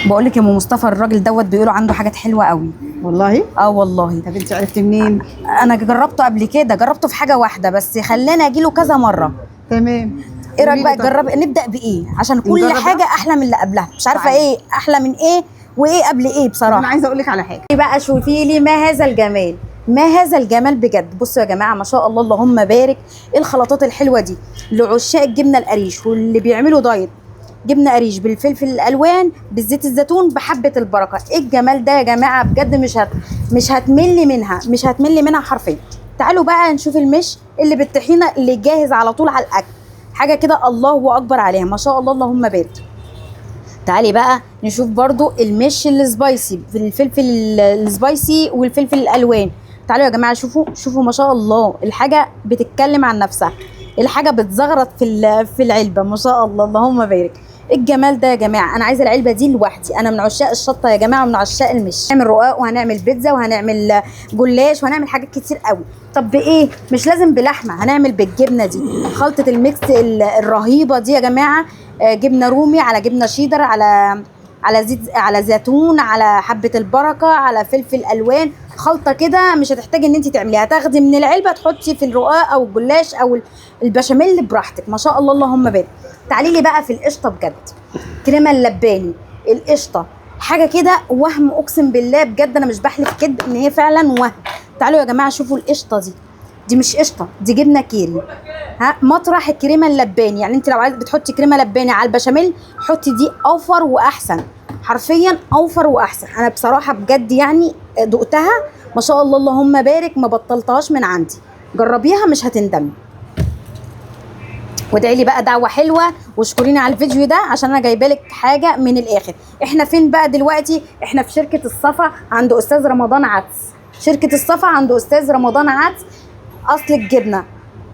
بقول لك يا ام مصطفى، الراجل دوت بيقولوا عنده حاجات حلوة قوي. والله؟ اه والله. طب انت عرفتي منين؟ انا جربته قبل كده، جربته في حاجة واحدة بس خلاني اجي له كذا مرة. تمام. ايه رايك بقى قوليلي طب. تجربي؟ نبدا بايه؟ عشان كل نجرب حاجة احلى من اللي قبلها، مش عارفه تعالي. ايه احلى من ايه وايه قبل ايه طب انا بصراحة. عايزه اقول لك على حاجة بقى شوفي لي ما هذا الجمال، ما هذا الجمال بجد. بصوا يا جماعة ما شاء الله اللهم بارك، ايه الخلطات الحلوة دي لعشاق الجبنة القريش واللي بيعملوا دايت. جبنه قريش بالفلفل الالوان بالزيت الزيتون بحبه البركة، ايه الجمال ده يا جماعة بجد. مش هتملي منها، مش هتملي منها حرفيا. تعالوا بقى نشوف المش اللي بالطحينه اللي جاهز على طول على الاكل، حاجة كده الله اكبر عليها ما شاء الله اللهم بارك. تعالي بقى نشوف برضو المش ال spicy بالفلفل ال spicy والفلفل الالوان. تعالوا يا جماعة شوفوا شوفوا ما شاء الله، الحاجة بتتكلم عن نفسها، الحاجة بتزغرط في العلبة ما شاء الله اللهم بارك. إيه الجمال ده يا جماعة؟ انا عايزه العلبة دي لوحدي، انا من عشاق الشطه يا جماعة ومن عشاق المش. هنعمل رقاق وهنعمل بيتزا وهنعمل جلاش وهنعمل حاجات كتير قوي. طب بايه؟ مش لازم بلحمه، هنعمل بالجبنه دي، خلطه ال mix الرهيبة دي يا جماعة. جبنه رومي على جبنه شيدر على زيت، على زيتون، على حبه البركة، على فلفل الوان، خلطه كده مش هتحتاجي ان انت تعمليها، تاخدي من العلبة تحطي في الرقاق او الجلاش او البشاميل براحتك ما شاء الله اللهم بارك. تعالي لي بقى في القشطه بجد، كريمة اللباني القشطه حاجة كده وهم، اقسم بالله بجد انا مش بحلف كده ان هي فعلا وهم. تعالوا يا جماعة شوفوا القشطه دي، دي مش قشطه، دي جبنه كيري. ها مطرح الكريمة اللباني، يعني انت لو عايزه بتحطي كريمة لباني على البشاميل حطي دي، اوفر واحسن، حرفيا اوفر واحسن. انا بصراحة بجد يعني دقتها ما شاء الله اللهم بارك، ما بطلتهاش من عندي. جربيها مش هتندمي، وادعي لي بقى دعوه حلوة واشكريني على الفيديو ده عشان انا جايبه لك حاجة من الاخر. احنا فين بقى دلوقتي؟ احنا في شركة الصفا عند استاذ رمضان عدس. شركة الصفا عند استاذ رمضان عدس، اصل الجبنة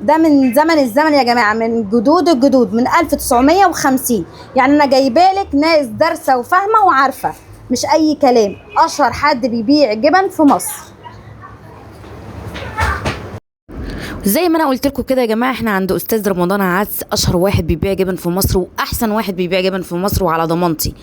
ده من زمن الزمن يا جماعة، من جدود الجدود، من 1950. يعني انا جايبه لك ناس دارسه وفاهمه وعارفه، مش اي كلام. اشهر حد بيبيع جبن في مصر. زي ما انا قلت لكم كده يا جماعة، احنا عند استاذ رمضان عدس، اشهر واحد بيبيع جبن في مصر واحسن واحد بيبيع جبن في مصر وعلى ضمانتي.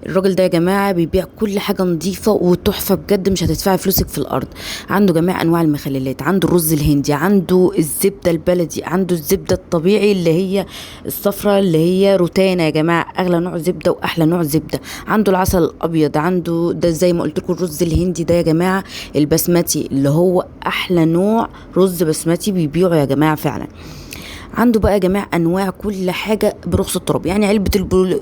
الراجل ده يا جماعة بيبيع كل حاجة نظيفة وتحفه بجد، مش هتدفعي فلوسك في الارض. عنده جميع انواع المخللات، عنده الرز الهندي، عنده الزبدة البلدي، عنده الزبدة الطبيعي اللي هي الصفراء اللي هي روتانا يا جماعة، اغلى نوع زبدة واحلى نوع زبدة. عنده العسل الابيض، عنده ده زي ما قلت لكم الرز الهندي ده يا جماعة البسمتي اللي هو احلى نوع رز بسمتي بيبيعه يا جماعة فعلا. عنده بقى يا جماعة انواع كل حاجة برخص التراب، يعني علبة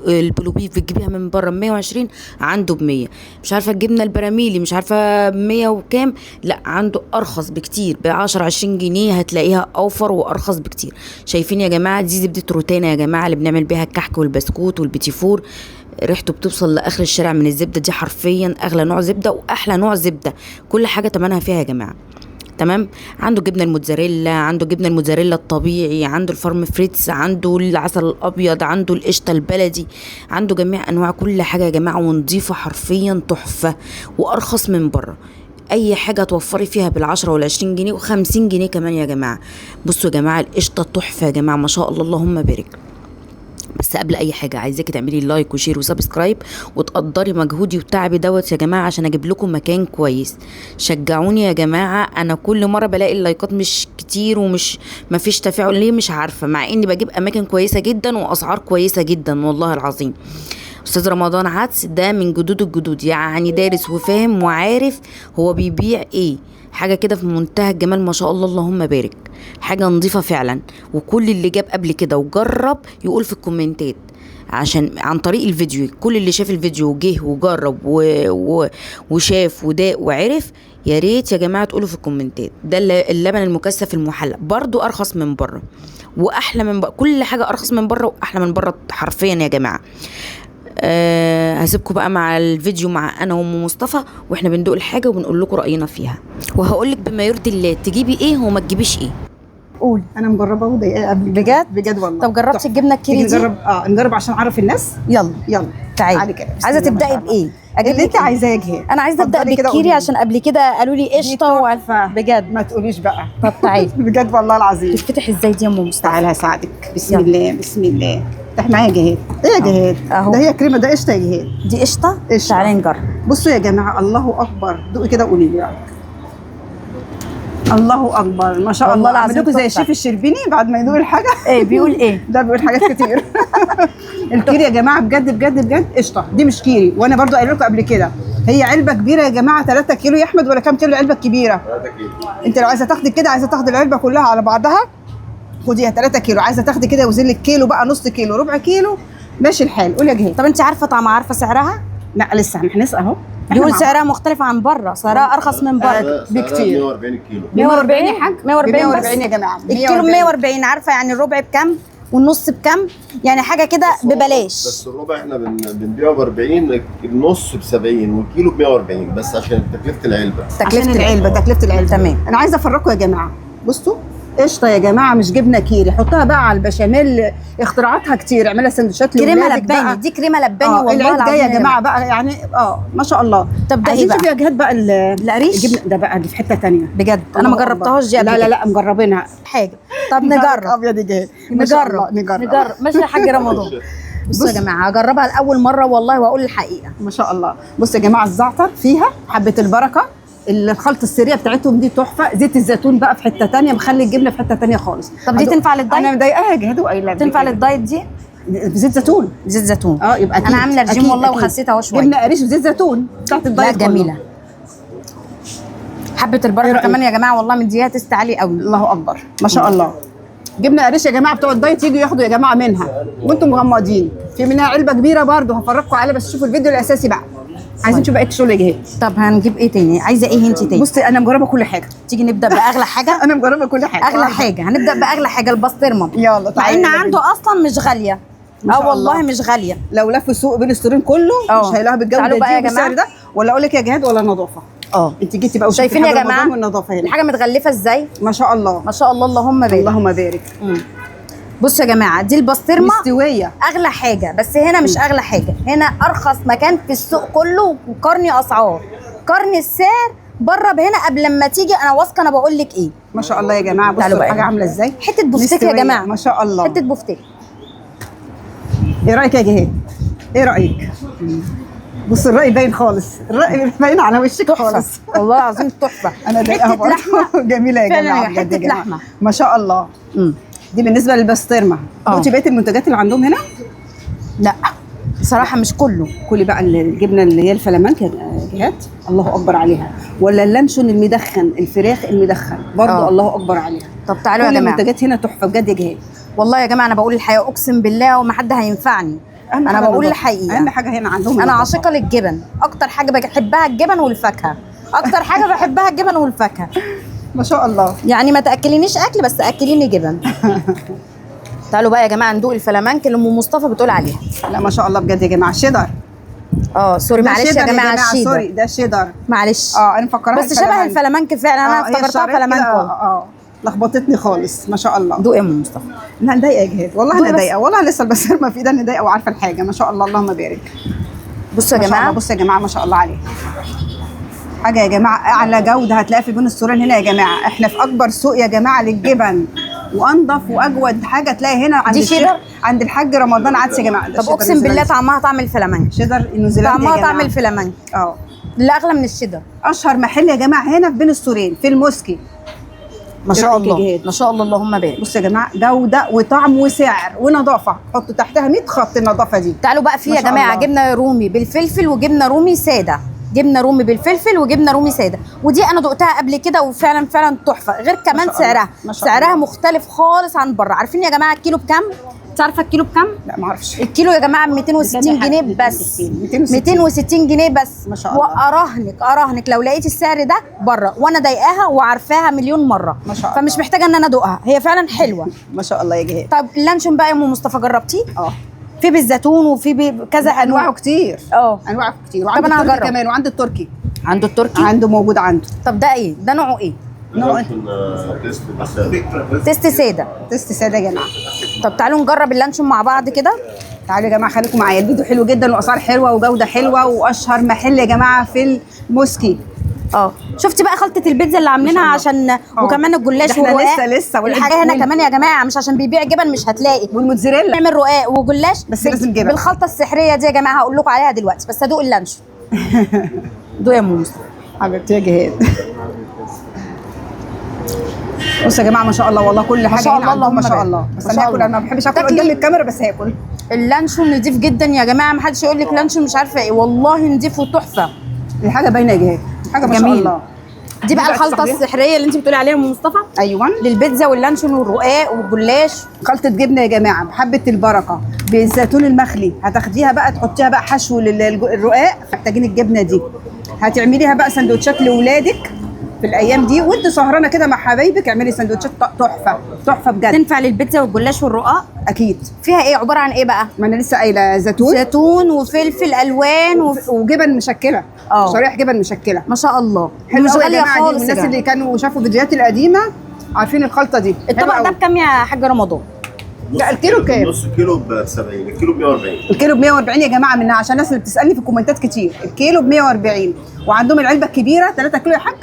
البلوبيف بتجيبيها من بره ب 120، عنده ب 100. مش عارفه الجبنة البراميلي مش عارفه ب 100 وكام، لا عنده ارخص بكتير، ب 10 20 جنيه هتلاقيها اوفر وارخص بكتير. شايفين يا جماعة دي زبدة روتانا يا جماعة اللي بنعمل بيها الكحك والبسكوت والبيتيفور، ريحته بتوصل لاخر الشارع من الزبدة دي، حرفيا اغلى نوع زبدة واحلى نوع زبدة، كل حاجة تمنها فيها يا جماعة. تمام. عنده جبنه الموتزاريلا، عنده جبنه الموتزاريلا الطبيعي، عنده الفارم فريتس، عنده العسل الابيض، عنده القشطه البلدي، عنده جميع انواع كل حاجة يا جماعة، ونضيفه حرفيا تحفة وارخص من بره. اي حاجة توفري فيها بالعشرة والعشرين جنيه وخمسين جنيه كمان يا جماعة. بصوا يا جماعة القشطه تحفة يا جماعة ما شاء الله اللهم بارك. بس قبل اي حاجة عايزاكي تعملي like و share و subscribe وتقدري مجهودي وتعبي دوت يا جماعة عشان اجيب لكم مكان كويس. شجعوني يا جماعة، انا كل مرة بلاقي اللايكات مش كتير ومش مفيش تفاعل، ليه مش عارفه، مع اني بجيب اماكن كويسة جدا واسعار كويسة جدا والله العظيم. استاذ رمضان عدس ده من جدود الجدود، يعني دارس وفاهم وعارف هو بيبيع ايه، حاجة كده في منتهى الجمال ما شاء الله اللهم بارك، حاجة نظيفة فعلا. وكل اللي جاب قبل كده وجرب يقول في الكومنتات، عشان عن طريق الفيديو كل اللي شاف الفيديو وجه وجرب وشاف وداق وعرف، يا ريت يا جماعة تقولوا في الكومنتات. ده اللبن المكثف المحلى برضو ارخص من بره واحلى من بره، كل حاجة ارخص من بره واحلى من بره حرفيا يا جماعة. هسيبكم بقى مع الفيديو مع انا وام مصطفى واحنا بندوق الحاجة وبنقول لكم راينا فيها، وهقول لك بما يرضي الله تجيبي ايه وما تجيبيش ايه. قولي. انا مجربه وضايقه قبل كده. بجد؟ بجد والله. طب جربتي تحفة. الجبنة الكيري تيجي دي؟ نجرب، نجرب عشان اعرف الناس. يلا يلا تعالي. تعالي كده. بسم عايزه الله ما تبداي شاء الله. بايه؟ أجيب اللي لك انت إيه؟ عايزاه يا جهاد. انا عايزه ابدا اتفضلي كده بالكيري قولي لي. عشان قبل كده قالوا لي قشطه تحفة. بجد. ما تقوليش بقى. طب تعالي. بجد والله العظيم. تتفتح ازاي دي يا ام مصطفى؟ تعالى هساعدك. بسم يلا. الله بسم الله. افتح معايا يا جهاد. ايه يا جهاد؟ أهو. ده هي كريمة، ده قشطه يا جهاد. دي قشطه؟ قشطة. تعالي نجرب. بصوا يا جماعة، الله اكبر، دوقي كده وقولي لي رايك. الله اكبر، ما شاء والله الله. العظيم اعمل لكم زي تحفة. الشيف الشربيني بعد ما يدوق الحاجة. ايه بيقول ايه؟ ده بيقول حاجات كتير. الكيري يا جماعة بجد بجد بجد قشطه، دي مش كيري، وانا برضو قايله لكم قبل كده. هي علبة كبيرة يا جماعة، 3 كيلو يا احمد ولا كام كيلو العلبة الكبيرة؟ 3 كيلو. انت لو عايزه تاخدي كده، عايزه تاخدي العلبة كلها على بعضها خديها 3 كيلو، عايزه تاخدي كده وزن لك كيلو بقى، نص كيلو، ربع كيلو، ماشي الحال. قول يا جهاد. طب انت عارفه طعمها؟ عارفه سعرها؟ لا لسه هنسال اهو. بيقول سعرها مختلف عن بره، سعرها ارخص من بره بكتير. 140 الكيلو. 140 يا حاج، 140 بس. 140 يا جماعة، الكيلو 140. عارفه يعني الربع بكام والنص بكام؟ يعني حاجة كده ببلاش. بس الربع احنا بنبيعه ب 40، النص ب 70، والكيلو ب 140، بس عشان تكلفة العلبة. تكلفة العلبة، تكلفة العلبة. تمام. انا عايزه افرقكم يا جماعة. بصوا قشطه يا جماعة، مش جبنه كيري، حطها بقى على البشاميل، اختراعاتها كتير، اعملها سندوتشات كريمة لأولادك لباني بقى. دي كريمة لباني والله العيد العظيم جاي يا جماعة بقى، يعني ما شاء الله. طب ده ايه عايزين بقى؟ نشوف يا جهاد بقى القريش؟ الجبنة ده بقى، دي في حتة ثانية بجد انا ما جربتهاش دي قبل لا لا كده. لا مجربينها حاجة. طب نجرب. ابيض يا جهاد، ما شاء نجرب الله، نجرب نجرب. ماشي يا حاج رمضان. بصوا يا جماعة هجربها لاول مرة والله واقول الحقيقة. ما شاء الله. بصوا يا جماعة، الزعتر فيها حبه البركة، الخلطة السرية بتاعتهم دي تحفة، زيت الزيتون بقى في حتة ثانية، مخلي الجبنة في حتة ثانية خالص. طب دي تنفع لل diet؟ انا مضايقاها يا جهاد وقايله تنفع لل diet دي؟ بزيت زيتون. زيت زيتون. يبقى أكيد. انا عامله رجيم أكيد، والله أكيد. وخسيت اهو شوية. جبنه قريش بزيت زيتون بتاعت لا ال diet كله. جميلة. حبه إيه البركة رأيك؟ كمان يا جماعة والله مديها taste عالي قوي. الله اكبر، ما شاء الله. جبنه قريش يا جماعة، بتوع ال diet يجوا ياخدوا يا جماعة منها وانتم مغمضين. في منها علبة كبيرة برده هفرجكم عليها، بس شوفوا الفيديو الاساسي بقى. عايزين نشوف بقية الشغل يا جهاد. طب هنجيب ايه تاني؟ عايزه ايه انت تاني؟ بصي انا مجربه كل حاجة. تيجي نبدا باغلى حاجة. انا مجربه كل حاجة. اغلى حاجة هنبدا باغلى حاجة، البسطرمه. يلا مع تعالي ان يلا عنده اصلا مش غالية. ما شاء والله الله. مش غالية. لو لفوا السوق بين السورين كله مش هيلاقوها بالجودة تعالوا دي بقى يا وبالسعر جماعة. ده. ولا اقول لك يا جهاد ولا نظافة. انت جيتي بقى وشفتي شايفين يا حاجة جماعة رمضان والنظافة هنا الحاجة متغلفه ازاي؟ ما شاء الله، ما شاء الله، اللهم بارك. اللهم بارك. بصوا يا جماعة، دي البسطرمه مستوية اغلى حاجة، بس هنا مش اغلى حاجة، هنا ارخص مكان في السوق كله. وقارني اسعار، قارني السعر بره بهنا قبل ما تيجي، انا واثقة انا بقول لك ايه. ما شاء الله يا جماعة. بصوا تعالوا بقى. الحاجة عامله ازاي، حتة بفتيك يا مستوية. جماعة، ما شاء الله. حتة بفتيك. ايه رايك يا جهاد؟ ايه رايك؟ بص الراي باين خالص، الراي باين على وشك خالص. والله العظيم تحفة. انا ضايقاها حتة برضه. لحمه جميلة يا فعلا جماعة، يا بجد يا حتة جماعة. لحمه. ما شاء الله. دي بالنسبة للبسطرمه. قلتي بقية المنتجات اللي عندهم هنا؟ لا بصراحة مش كله. كلي بقى الجبنة اللي هي الفلامنك يا جهاد، الله اكبر عليها. ولا اللانشون المدخن، الفراخ المدخن برضه الله اكبر عليها. طب تعالوا يا كل جماعة، المنتجات هنا تحفة بجد يا جهاد. والله يا جماعة انا بقول الحقيقة، اقسم بالله وما حد هينفعني. انا بقول الحقيقة. اهم حاجة هنا عندهم انا النظافة. عاشقه للجبن، اكتر حاجة بحبها الجبن والفاكهه، اكتر حاجة بحبها الجبن والفاكهه. ما شاء الله. يعني ما تاكلينيش اكل بس اكليني جبن. تعالوا بقى يا جماعة ندوق الفلامنك اللي ام مصطفى بتقول عليها. لا ما شاء الله بجد يا جماعة، شيدر. sorry ده معلش يا شيدر جماعة، الشيدر. sorry ده شيدر. معلش. انا مفكراها بس شبه الفلامنك فعلا، انا هي افتكرتها الشعرية كده، فلامنك والله. لخبطتني خالص. ما شاء الله. دوق يا ام مصطفى. لا ضايقه يا جهاد والله، دوقي انا بس. ضايقه والله، لسه البسطرمه في ايدي، انا ضايقه وعارفه الحاجة. ما شاء الله، اللهم بارك. بصوا يا ما شاء الله. جماعة، بصوا يا جماعة ما شاء الله عليه. حاجة يا جماعة اعلى جوده هتلاقيها في بين السورين هنا يا جماعة. احنا في اكبر سوق يا جماعة للجبن، وانضف واجود حاجة تلاقي هنا عند دي الشيخ، شيدر؟ عند الحاج رمضان عدس يا جماعة. ده طب شيدر اقسم بالله نيوزيلندي. طعمها طعم الفلامنك. شيدر نيوزيلندي يا طعمها طعم جماعة. الفلامنك. اللي اغلى من الشيدر. اشهر محل يا جماعة هنا في بين السورين في الموسكي. ما شاء إيه رأيك يا الله، جهاد؟ ما شاء الله، اللهم بارك. بصوا يا جماعة، جوده وطعم وسعر ونظافه، حطوا تحتها 100 خط النظافة دي. تعالوا بقى في ما يا شاء جماعة الله. جبنه رومي بالفلفل وجبنه رومي ساده، جبنه رومي بالفلفل وجبنه رومي ساده، ودي انا دقتها قبل كده وفعلا فعلا تحفة. غير كمان ما شاء الله، سعرها، ما شاء سعرها الله. مختلف خالص عن بره. عارفين يا جماعة الكيلو بكام؟ انت عارفه الكيلو بكام؟ لا ما اعرفش. الكيلو يا جماعة ب 260 جنيه بس. 260. 260 جنيه بس. ما شاء الله. واراهنك، اراهنك لو لقيتي السعر ده بره، وانا ضايقاها وعارفاها مليون مرة، ما شاء الله. فمش محتاجه ان انا ادوقها، هي فعلا حلوة. ما شاء الله يا جهاد. طب اللانشون بقى يا ام مصطفى جربتيه؟ في بالزيتون وفي بكذا انواعه انواع. كتير. انواعه كتير. وعنده طب أنا التركي هجرب. كمان، وعنده التركي، عنده التركي. عنده موجود عنده. طب ده ايه؟ ده نوعه ايه؟ نوع taste بس. taste ساده. taste ساده يا جماعة. طب تعالوا نجرب اللانشون مع بعض كده. تعالوا يا جماعة خليكم معايا، الفيديو حلو جدا واسعار حلوة وجوده حلوة، واشهر محل يا جماعة في الموسكي. شفتي بقى خلطه البيتزا اللي عاملينها عشان وكمان الجلاش والرقاق. لسه الحاجة هنا كمان يا جماعة، مش عشان بيبيع جبن مش هتلاقي، والموتزاريلا نعمل رقاق وجلاش بس لازم جبن بالخلطه السحريه دي يا جماعة، هقول لكم عليها دلوقتي، بس ادوق اللانشون. دوق يا ام مصطفى حبيبتي يا جهاد. بصوا يا جماعة ما شاء الله والله كل حاجة ما شاء الله، اللهم ما شاء الله. بس انا هاكل، انا ما بحبش اكل قدام الكاميرا بس هاكل. اللانشون نضيف جدا يا جماعة، ما حدش يقول لك لانشون مش عارفه ايه، والله نضيف وتحفه. الحاجة باينة يا جهاد، حاجة ما شاء الله. دي بقى الخلطة السحريه اللي انت بتقولي عليها يا ام مصطفى. ايوه، للبيتزا واللانشون والرقاق والجلاش. خلطه جبنه يا جماعة بحبه البركة بالزيتون المخلي، هتاخديها بقى تحطيها بقى حشو للرقاق. محتاجين الجبنة دي، هتعمليها بقى سندوتشات لاولادك في الايام دي، وانت سهرانة كده مع حبايبك اعملي سندوتشات تحفة تحفة بجد. تنفع للبيتزا والجلاش والرقاق اكيد. فيها ايه؟ عبارة عن ايه بقى؟ ما انا لسه قايله زيتون، زيتون وفلفل الوان وجبن مشكلة، شرايح جبن مشكلة ما شاء الله. حلو مش قوي يا غالية جماعة. خالص. والناس اللي كانوا شافوا فيديوهاتي القديمة عارفين الخلطة دي. الطبق ده بكام يا حاج رمضان؟ لا الكيلو بكام؟ نص كيلو ب 70، الكيلو ب 140. الكيلو ب 140 يا جماعة، منها عشان الناس اللي بتسالني في الكومنتات كتير. الكيلو ب 140، وعندهم العلبة الكبيرة 3 كيلو يا حاج،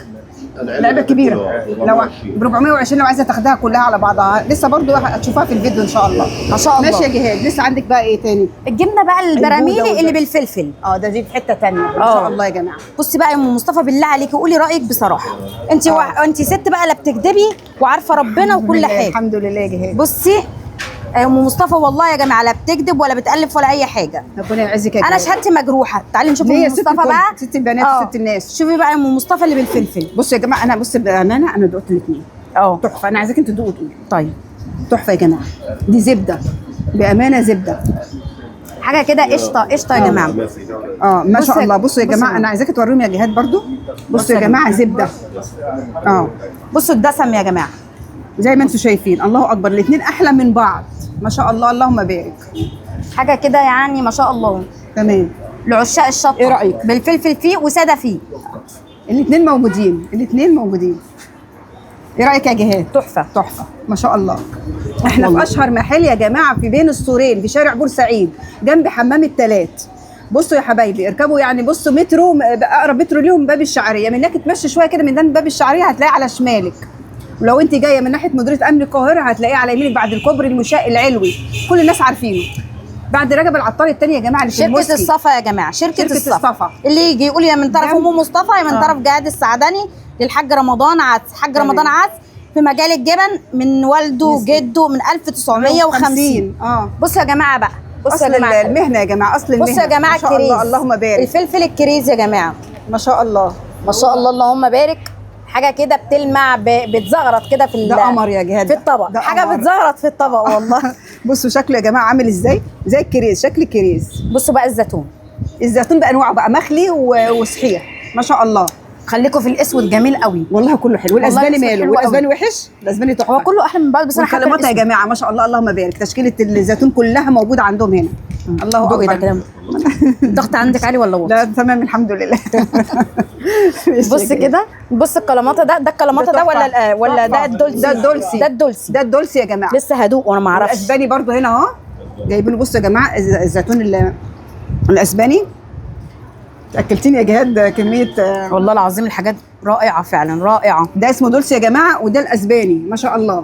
العلبة الكبيرة لو ب 420 لو عايزه تاخدها كلها على بعضها. لسه برضو هتشوفها في الفيديو ان شاء الله. ما شاء الله. ماشي يا جهاد، لسه عندك بقى ايه تاني؟ الجبنة بقى البراميلي اللي بالفلفل. ده دي في حتة ثانية ما شاء الله يا جماعة. بصي بقى يا ام مصطفى بالله عليكي قولي رايك بصراحة، انت انت ست بقى لا بتكدبي وعارفه ربنا وكل حاجة. الحمد لله يا جهاد. بصي يا ام مصطفى والله يا جماعة لا بتكذب ولا بتالف ولا اي حاجة. ربنا يعزك يا جماعة. انا شهادتي مجروحة. تعالي نشوف ام مصطفى بقى، ست البنات وست الناس. شوفي بقى يا ام مصطفى اللي بالفلفل. بصوا يا جماعة، انا بص بامانه انا دقت الاثنين تحفة. انا عايزاك انتوا تدوقوا تقولوا. طيب تحفة يا جماعة، دي زبدة بامانه، زبدة حاجة كده قشطه قشطه يا جماعة. ما شاء الله. بصوا يا جماعة انا عايزاك توريهم يا جهاد برضو. بصوا يا جماعة زبدة. بصوا الدسم يا جماعة زي ما انتم شايفين، الله اكبر، الاثنين احلى من بعض ما شاء الله، اللهم بارك. حاجة كده يعني ما شاء الله. تمام. لعشاق الشطه. ايه رايك؟ بالفلفل فيه وساده فيه، الاثنين موجودين، الاثنين موجودين. ايه رايك يا جهاد؟ تحفة تحفة ما شاء الله. احنا في اشهر محل يا جماعة في بين السورين، في شارع بورسعيد جنب حمام التلات. بصوا يا حبايبي اركبوا، يعني بصوا مترو، اقرب مترو ليهم باب الشعرية، من هناك تمشي شوية كده من باب الشعرية هتلاقي على شمالك. ولو انت جاية من ناحية مديرية امن القاهرة هتلاقيه على يمينك بعد الكوبري المشاء العلوي، كل الناس عارفينه. بعد رجب العطار الثاني يا جماعة اللي في شركة الصفا يا جماعة، شركة الصفا. اللي يجي يقول يا من طرف ام مصطفى يا من طرف جهاد السعدني للحاج رمضان عدس. حاج رمضان عدس في مجال الجبن من والده وجده من 1950. بصوا يا جماعة بقى، بصوا يا جماعة المهنة يا جماعة، اصل المهنة. بصوا يا جماعة ما شاء الله اللهم بارك. الفلفل الكريز يا جماعة ما شاء الله ما شاء الله اللهم بارك. حاجة كده بتلمع، بتزغرط كده في ده قمر يا جهاد، في الطبق. حاجة بتزغرط في الطبق والله. بصوا شكله يا جماعة عامل ازاي، زي الكريز، شكل الكريز. بصوا بقى الزيتون، الزيتون بانواعه بقى، مخلي وصحيح ما شاء الله. خليكم في الاسود جميل قوي والله، كله حلو. والاسباني ماله؟ والاسباني وحش؟ الاسباني تحفة، هو كله احلى من بعض، بس انا حابة الكلمات يا جماعة ما شاء الله اللهم بارك. تشكيله الزيتون كلها موجودة عندهم هنا. الله اكبر. ده كده الضغط عندك عالي ولا واطي؟ لا تمام الحمد لله. بص كده، بص الكلاماطه ده، ده الكلاماطه ده ولا ده الدولسي؟ ده الدولسي، ده الدولسي، ده الدولسي يا جماعة. لسه هدوق وانا ما اعرفش. الاسباني برده هنا اهو جايبينه. بصوا يا جماعة الزيتون الاسباني. اكلتيني يا جهاد كمية والله العظيم الحاجات رائعة فعلا رائعة. ده اسمه دولسي يا جماعة، وده الاسباني ما شاء الله.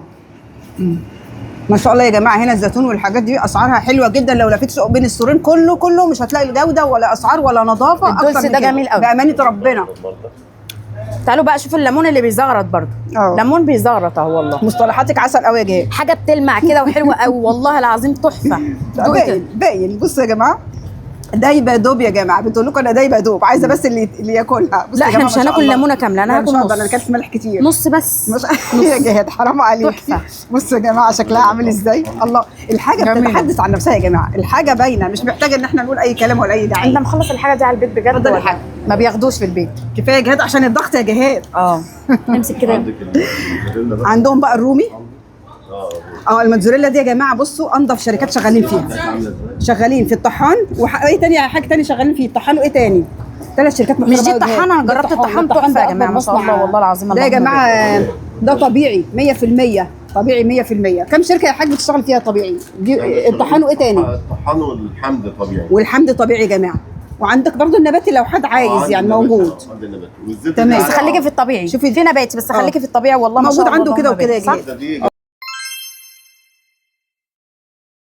ما شاء الله يا جماعة. هنا الزيتون والحاجات دي اسعارها حلوة جدا. لو لفيت سوق بين السورين كله كله مش هتلاقي الجودة ولا اسعار ولا نظافة اكتر من الدولسي ده كده. جميل قوي بامانه ربنا. تعالوا بقى شوفوا الليمون اللي بيزغرط برده. ليمون بيزغرط اهو والله. مصطلحاتك عسل قوي يا جهاد، حاجة بتلمع كده وحلوه قوي والله العظيم تحفة. باين باين. بصوا يا جماعة دايبه دوب يا جماعة، بتقول لكم انا دايبه دوب، عايزه بس اللي ياكلها. لا احنا مش هناكل ليمونه كاملة، انا هاكل نص. انا اكلت ملح كتير، نص بس. مش يا جهاد حرام عليك. بصوا يا جماعة شكلها عامل ازاي. الله، الحاجة بتتحدث عن نفسها يا جماعة، الحاجة باينة، مش محتاجه ان احنا نقول اي كلام ولا اي دعاية. انت مخلص الحاجة دي على البيت بجد ولا ما بياخدوش في البيت؟ كفاية يا جهاد عشان الضغط يا جهاد. امسك كده. عندهم بقى الرومي. الموتزاريلا دي يا جماعة بصوا انضف شركات شغالين فيها، شغالين في الطحان وايه تاني، حاجة تاني شغالين فيه الطحان وايه تاني، 3 شركات محترمه. مش دي الطحانه؟ انا جربت الطحان تحفة يا جماعة ما شاء الله والله العظيم. ده يا جماعة ده طبيعي 100%، طبيعي 100%. كم شركة يا حاج بتشتغل فيها طبيعي؟ دي الطحان وايه تاني؟ الطحان والحمد طبيعي. والحمد طبيعي يا جماعة. وعندك برضو النباتي لو حد عايز يعني موجود. عند النباتي والزبده تمام. بس خليكي في الطبيعي. شوفي في نباتي بس خليكي في الطبيعي والله ما شاء موجود الله عنده كده اللهم وكده يا بارك. صح؟ جماعة. دي